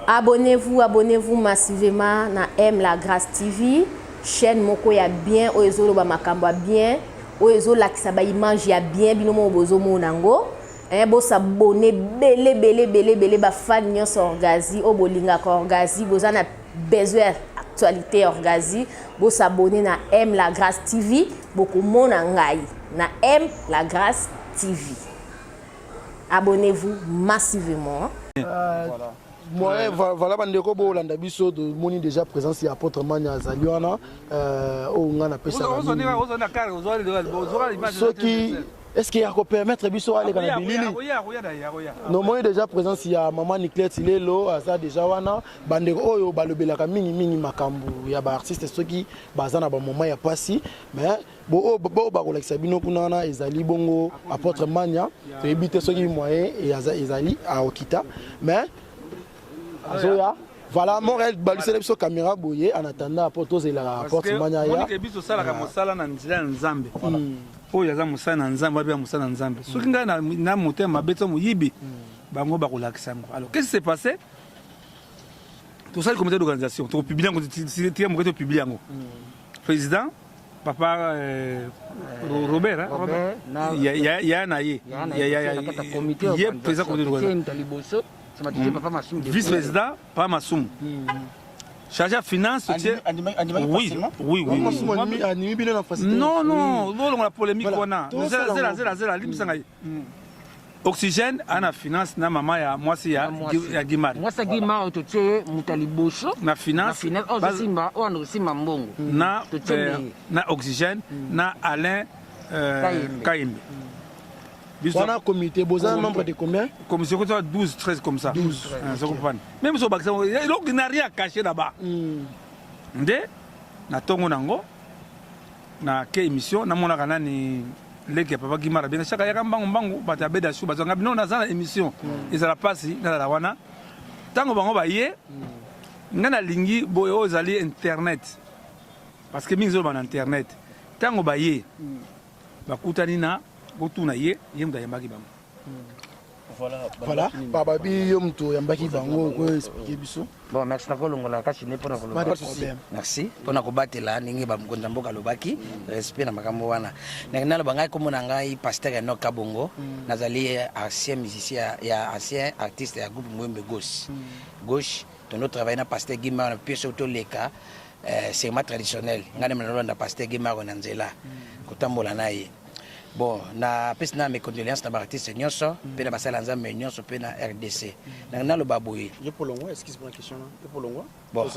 Abonnez-vous, abonnez-vous massivement na M la Grace TV, chaîne moko ya bien oyo ezoloba makambo ya bien, oyo ezolakisa ba image ya bien bino moko bozomona yango. Eh, bosabone bele bele bele bele ba fan nyonso Orgazy oyo bolingaka Orgazy, boza na besoin ya actualité ya Orgazy, bosabone na M la Grace TV, bokomona ngai na M la Grace TV. Abonnez-vous massivement. Voilà. Moyen, voilà bandeko bolanda biso tomoni déjà présence ya apôtre Mania azali wana oyo nga napesaka soki est-ce qu'il y a permettre biso aleka na bilili nomoni déjà présence ya mama Niclette Lelo aza déjà wana bandeko oyo balobelaka mingi mingi makambo ya baartiste soki baza na bamoment ya pasi, mais bo bakolakisa bino kuna wana ezali bongo apôtre Mania. Toyebi te soki moyen ezali aokita, mais azoya. Voilà, Montréal balisela biso caméra boye en attendant apôtre, tozelaka apôtre Mania ya. Biso osalaka mosala na nzela ya Nzambe. Oyo aza mosala na Nzambe, wapi ya mosala na Nzambe? Soki ngai na motema mabe to moyibi, bango bakolakisa yango. Alors, qu'est-ce qui s'est passé? Tosali comité d'organisation, tokopublie yango, tika moke, topublie yango. Président, papa Robert, ya na ye, ye président comité d'organisation, vice président papa Masumu, chargé à finance. Oui. Non, non, olongola polémique wana. Zela, zela, zela, limbisa ngai. Oxygène ana finance na mama ya mwasi ya Gimar. Mwasi ya Gimar oyo totie moto ya liboso. Na finance. Oyo oyo osimba mbongo. Na na Oxygène na Alain Kayembe. Wana comité boza nombre de combien? Commission comme 12, 13 comme ça. 12. Ça comprendre même so bakisa eloko n'a rien caché là-bas. Nde na ntongo nango na ke émission, namonaka nani, leki ya papa Gimara benga chaka yaka mbangu mbangu, bato ya beda shu bazwanga bino, naza na émission, ezala mpasi nazala wana. Ntango bango baye, ngai nalingi boye oyo ezali internet, parce que mingi ezoloba na internet. Ntango baye, bakutani na botuna ye, ye moto ayambaki bango. Voilà, bababi yo moto oyambaki bango, okoexplike biso? Bon, merci. Nakolongola kasi nde mpona koloba merci mpona kobatela ndenge bamokonzi ya mboka alobaki, respect na makambo wana. Ndenge naloba, ngai kombo na ngai pasteur Enok Kabongo, nazali ancien musicien ya ancien artiste ya groupe Moyembe Gauche Gauche. Tondo travaille na pasteur Gimaro na pièce oyo toleka, serment traditionnel. Ngai nde nalolanda pasteur Gimaro na nzela kotambola na ye. Bon, napesi na mes condoléances na baartiste nyonso mpe na basala ya Nzambe nyonso mpe na RDC. Naloba boye. Bon,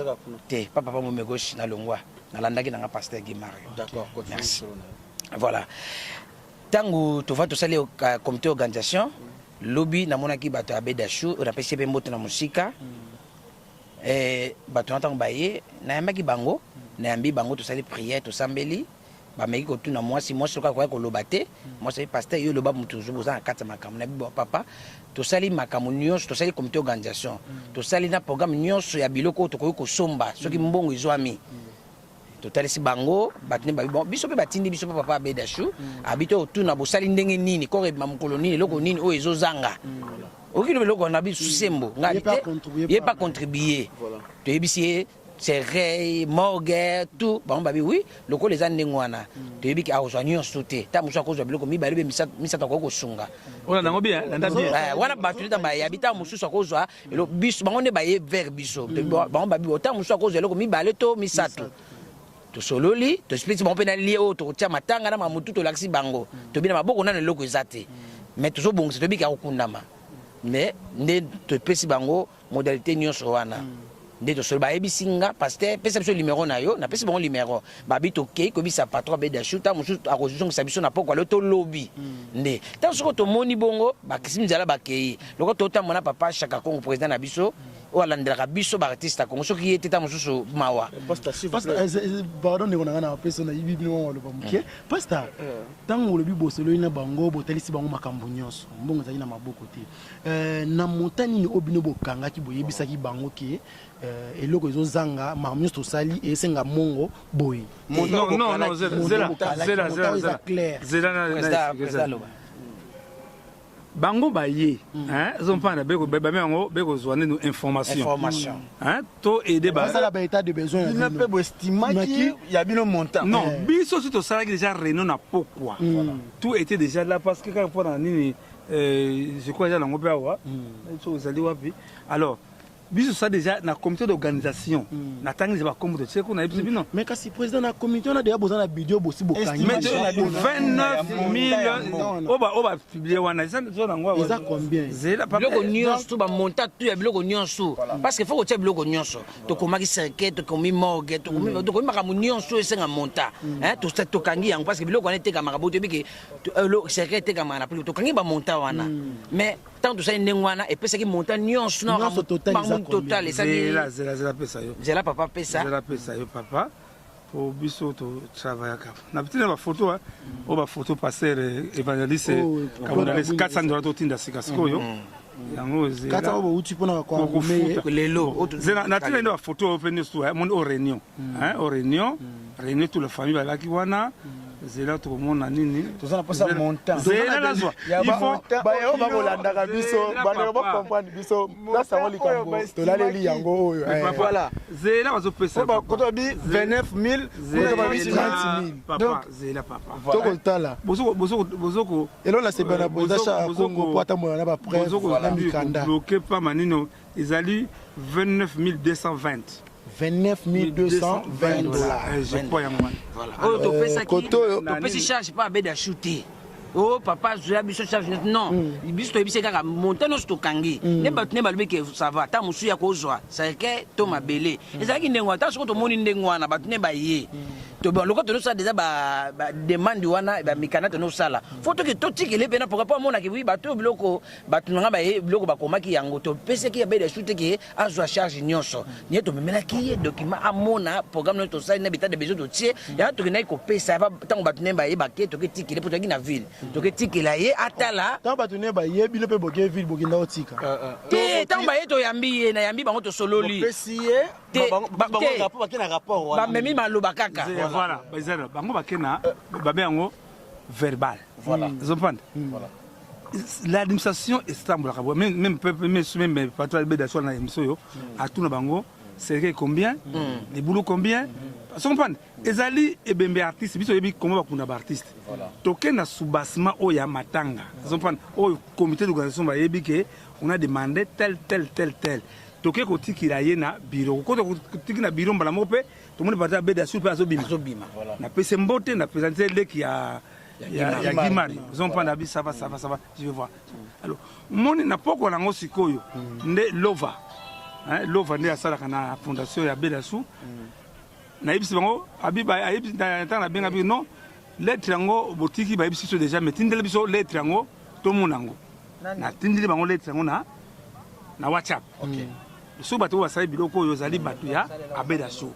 te pa papa Mome Gauche, nalongwa, nalandaki nanga pasteur Guy Mario. Merci. Voilà, ntango tova tosali comité organisation lobi, namonaki bato ya Bedashu oyo napesi ye mpe mbote na mosika. Bato wana, ntango baye, nayambaki bango, nayambi bango, tosali prière, tosambeli. Bameki kotuna mwasi, mwasi soki akoki koloba te. Mwasi pasteur, yo loba, moto oza na kati ya makambo na bibo. Papa, tosali makambo nyonso, tosali comité organisation, tosali na programme nyonso ya biloko oyo tokoki kosomba soki mbongo ezwami. Totalisi bango, bato nde babi bon, biso mpe batindi biso mpe papa Abedashu abi to otuna bosali ndenge nini, koro ebima mokolo nini, eloko nini oyo ezozanga. Okoki loba eloko na biso sembo ngai te, ye pas contribuer. Toyebisi ye cercueil, morgue, tout. Bango babi oui, lokola eza ndenge wana, toyebi ke akozwa nyonso te, ta mosusu akozwa biloko mibale be misato akoki kosunga. Olanda yango bien, landa bien. Wana bato nde bayabi, ntango mosusu akozwa eloko biso, bango nde baye vers biso, bango babi ntango mosusu akozwa eloko mibale to misato. Tosololi, tosipesi bango mpe na lie oyo tokotia matanga na mamutu, tolakisi bango, tobi na maboko nano eloko eza te, mais tozobongisa, toyebi ke akokundama. Mais nde topesi bango modalité nyonso wana nde tosolo. Bayebisi nga: "Pasteur, pesa biso numéro na yo." Napesi bango numéro. Babi tokei koyebisa patron Abedashu, ntango mosusu akozongisa biso na poko alo tolobi nde ntango soko tomoni bongo bakisi nzala bakei. Lokola totambola na papa Chaka Congo, président na biso oyo alandelaka biso baartiste ya Congo, soki ye te, ntango mosusu mawa. Pardon, ndeko na ngai, na apesi nayibi bino maloba moke. Pasteur, ntango olobi bosololi na bango, botalisi bango makambo nyonso, mbongo ezalaki na maboko te, na montant nini oyo bino bokangaki, boyebisaki bango ke eloko ezozanga, makambo nyonso tosali esenga mongo boye? Non, non, non, zela, zela, zela, zela. Clair. Zela. Président aloba. Bango baye, hein, ozompana bame yango bekozwa nini information. Information. Hein, to aider ba Basala ba état de besoin ya Bino bino. mpe boestimaki ya bino montant. Non, biso si tosalaki déjà réunion na pokwa. Tout était déjà là parce que kaka mpona nini je crois eza nango mpe awa. So ozali wapi? Alors, biso tosala déjà na comité d'organisation. Natangi déjà bakombo totie kuna yebisi bino. Mais kasi président na comité wana deya boza na budget bosi bokangi. Mais Estimation na bino. 29 000 oyo bapublie wana eza nango awa. Eza combien? Zela papa. Biloko nyonso, bamonta tu ya biloko nyonso, parce que faut kotia biloko nyonso. Tokomaki cercueil, tokomi morgue, tokomi makambo nyonso esenga monta. Hein, tokangi yango parce que biloko wana etekamaka bo toyebi ke cercueil etekamaka na prix. Tokangi bamonta wana, mais ntango tosali ndenge wana, epesaki monta nyonso na Nyonso total eza makambo total esali. Zela, zela, zela, pesa yo. Nzela papa pesa. Zela, pesa yo papa, po biso totravaillaka na bitina bafoto oyo bafoto pasteur évangéliste Oh, Kabonalesi. oh, 400 $ totinda sika sikoyo yango. Kati oyo bouti mpona Kofuta. koarume. Lelo oyo Zela, natina nde bafoto oyo mpe nyonso moni o réunion, hein, o réunion toute la famille balaki wana. Zela, tokomona nini. Toza na mposa montant. Zela, nazwa. Ya Il faut montant. Bayo bakolandaka biso, Zela, bandeko papa. bacomprendre biso place yango likambo Oyo tolaleli yango oyo. Mais papa, Voilà. zela bazopesa. Oyo bakoto babi 29 000, kuna babi 30 000. Papa. Donc, Zela papa. Tokotala. Bozoko Eloko na sepela na président Chaka Congo po atambola na bapreuve na mikanda. Bloqué pa manino ezali 29 220. 29 220 $. Je crois yango wana. Voilà. Oyo topesaki, Koto oyo- topesi charge mpo abeda shu te. O papa azoya biso charge nyonso, non. Biso toyebisi kaka montant nyonso tokangi nde bato nde balobi ke ça va. Ata mosusu ya kozwa cercueil to mabele ezalaki ndenge wana. Ata soki tomoni ndenge wana, bato nde baye. Lokola tozosala déjà bademande wana, bamikanda tozosala, faut toke totikele mpena poka mpo amonaki wi bato oyo biloko bato nanga baye biloko bakomaki yango. Topesaki ya beda su te ke azwa charge nyonso. Nye tomemelaki ye document, amona programme nyonso tosali na état de besoin totie yango. Tokendaki kopesa ntango bato nde bayebake, toketikele mpo toyaki na ville, toketikela ye atala. Ntango bato ne bayebi no mpe boke ville, bokenda kotika? Te, ntango baye, toyambi ye, nayambi bango, tosololi. Bopesi ye Te, bango te. rapport, bake na rapport wana. Bamemi maloba kaka. Voilà, ezala bango bake na babe yango verbal. Voilà. Ozopanda l'administration etambolaka boye. Même peuple, même bato abeda so na émission oyo, atuna bango cercueil combien, libulu combien. Socomprendre ezali ebembe ya artiste. Biso oyebi komo bakunda baartiste. Toke na soubassement oyo ya matanga, ozomprendre, oyo comité d'organisation bayebi ke on a demandé tel tel tel tel. Toke kotikila ye na bureau, kokota kotiki na bureau mbala moko mpe tomoni bato abeda sur mpe azobima. Azobima. Napesi mbote, na présente leki ya Gimari. Ozompanda abi ça va, ça va, ça va, je vais voir. Alors moni na poko nango sikoyo nde Lova, hein, Lova nde asalaka na fondation ya Belasu. Nayebisi bango abi ayebisi ntango nabenga bi non, lettre yango botiki, bayebisi biso déjà, mais tindeli biso lettre yango tomona yango. Natindeli bango lettre yango na WhatsApp. So bato oyo basali biloko oyo ezali bato ya Abeda So.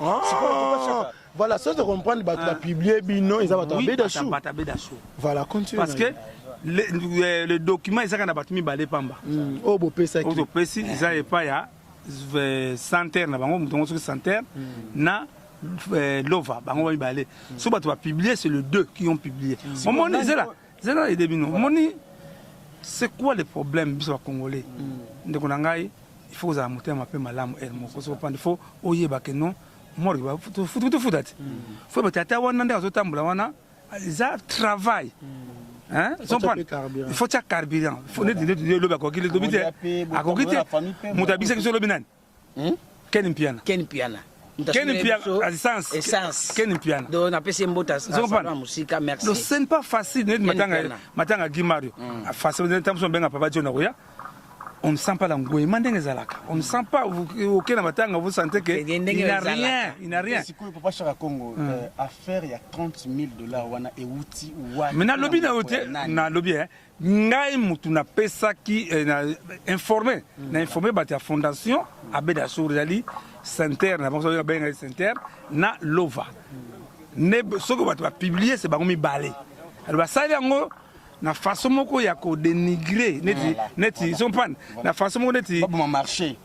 Ah, voilà, so tocomprendre bato bapublie bino eza bato abeda shu. Bato Abeda So. Voilà, continue. Parce que le document ezaka na bato mibale pamba. Oyo bopesaki. Oyo topesi eza epai ya santerre na bango, moto yango soki santerre na Lova, bango bamibale. So bato bapublie, c'est le deux qui ont publié. Omoni, zela, zela, ede bino. Omoni, c'est quoi le problème? Biso bacongolais, ndeko na ngai, il faut kozala motema mpe malamu ere moko. Soki opanda, il faut oyeba ke non, morgue tofuta te, faut yeba te ata wana nde azotambola wana eza travail. Hein? Il faut tia carburant. Neti lobi akoki lobi te, akoki te. Moto abisaki biso lobi nani? Ken Mpiana. Ken Mpiana. Ken Mpiana, essence. Essence. Ken Mpiana. Donc napesi ye mbote ya mosika, merci. Donc ce n'est pas facile. Neti matanga, matanga Guy Mario facile ntango mosusu benga papa John akoya. On ne sent pas l'engouement ndenge ezalaka, on ne sent pas. Oke na matanga, vous sentez que il n'a rien, il n'a rien. Sikoyo papa Chaka Congo, affaire ya 30 000 $ wana euti wapi? Mais nalobi na yo te, nalobi ngai mutu napesaki na informé, na informé bato ya fondation Abeda Sour, ezali center na bango, babenga center na Lova. Nde soki bato bapublie, se bango mibale. Alors basali yango na façon moko ya kodénigrer, neti sompane na façon moko neti baboma marché.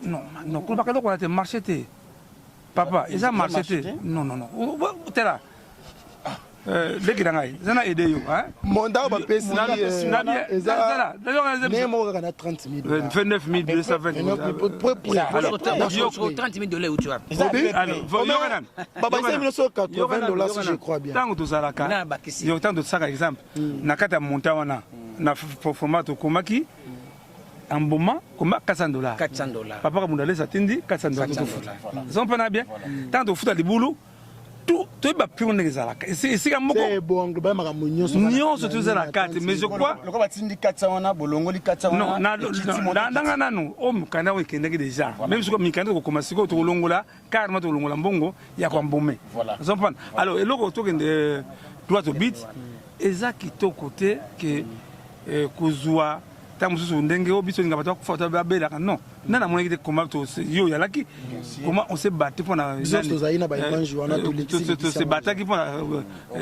Non, non, kolobaka eloko wana te. Marché te papa, eza marché te. Non, non, non, tela. Leki na ngai eza na aide yo. Montant bapesi eza ndenge moko kaka na 30 000. 29 220. 30 000 dollars euti wapi? Babakisa bino so 80 dollars, si je crois bien. Ntango tozalaka yo, ntango tosaka exemple na kati ya montant wana, na format tokomaki emboma koma 400 dollars. 400 dollars. Papa Kabunda Lesa atindi 400 dollars, tofuta eza mpena bien. Ntango tofuta libulu, toyeba prix ndenge ezalaka esika moko. Makambo nyonso. Nyonso toza na kati, mais je crois lokola batindi 400 wana, bolongoli 400 wana. Ndanga nanu oyo mokanda oyo ekendaki déjà, même sikoyo mikanda tokokoma sikoyo, tokolongola carrément, tokolongola mbongo ya koembaumer. Ozomprendre? Alors eloko tokende droit au but, eza kitoko te ke kozwa ntango mosusu ndenge oyo biso olinga bato bakufa, bato babelaka. Non, nani amonaki te comment yo oyalaki, comment on s'est battu mpona tozali na baimage wana. Tose bataki mpona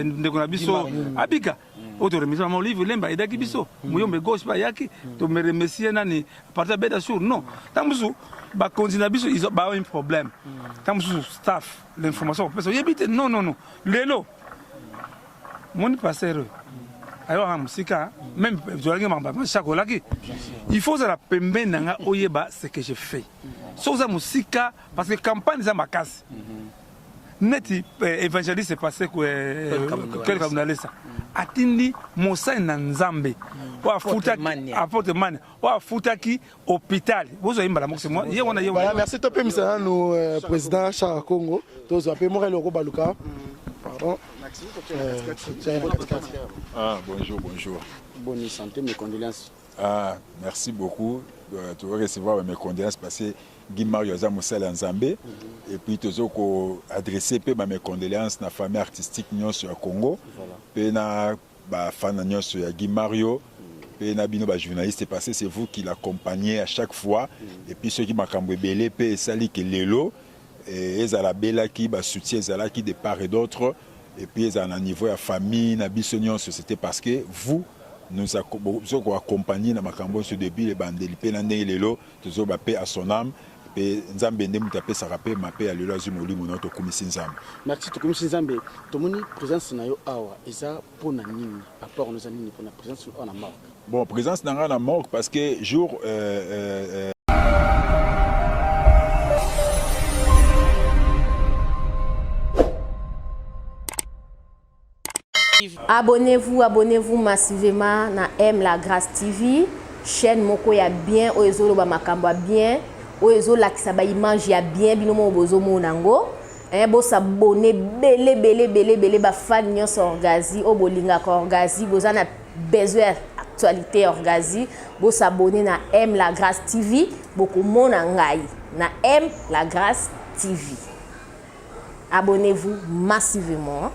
ndeko na biso abika oyo. Toremercie mama Olive Lemba, edaki biso Muyombe gauche mpe ayaki, toremercie nani parti abeda sur non. Ntango mosusu bakonzi na biso baa un problème, ntango mosusu staff l'information kopesa oyebi te. Non, non, non, lelo moni pasteur oyo ayokaka mosika, même tozalaki makambo chaque olaki, il faut ozala pembeni na nga, oyeba ce que je fais. Soki oza mosika, parce que campagne eza makasi neti évangéliste passé quelque atindi mosali na Nzambe oyo afutaki apôtre Mane, oyo afutaki hôpital, bozwa ye mbala moko semo ye wana ye. Voilà, merci. Topemisa nanu président Chaka Congo, tozwa mpe moko eloko baluka, pardon. Ah, bonjour, bonjour. Bonne santé, mes condoléances. Ah, merci beaucoup. Tu vas recevoir mes condoléances parce que Guy Mario aza mosala ya Nzambe et puis tozo koadresse mpe ba mes condoléances na famille artistique nyonso ya Congo mpe na bafana nyonso ya Guy Mario mpe na bino bajournaliste, parce que c'est vous qui l'accompagnez à chaque fois. Et puis soki makambo ebele mpe esali ke lelo ezala abelaki, basoutien ezalaki de part et d'autre, et puis ezala na niveau ya famille na biso nyonso, c'était parce que vous nous biso koaccompagne na makambo nyonso depuis ebandeli mpe na ndenge lelo tozoba mpe à son âme. Mpe Nzambe nde moto apesaka mpe mape ya lelo, azwi molimo na tokumisi Nzambe. Merci, tokumisi Nzambe. Tomoni présence na yo awa eza mpona nini? Apport na eza nini mpona présence awa na morgue? Bon, présence na ngai na morgue parce que jour Abonnez-vous, abonnez-vous massivement na M La Grâce TV, chaîne moko ya bien oyo ezoloba makambo ya bien, oyo ezolakisa baimage ya bien. Bino moko bozomona yango. Bosabonner bele bele bele bele. Bafani nyonso Orgazi oyo bolingaka Orgazi, boza na besoin ya actualité ya Orgazi, bosabonner na M La Grâce TV. Bokomona ngai na M La Grâce TV. Abonnez-vous massivement.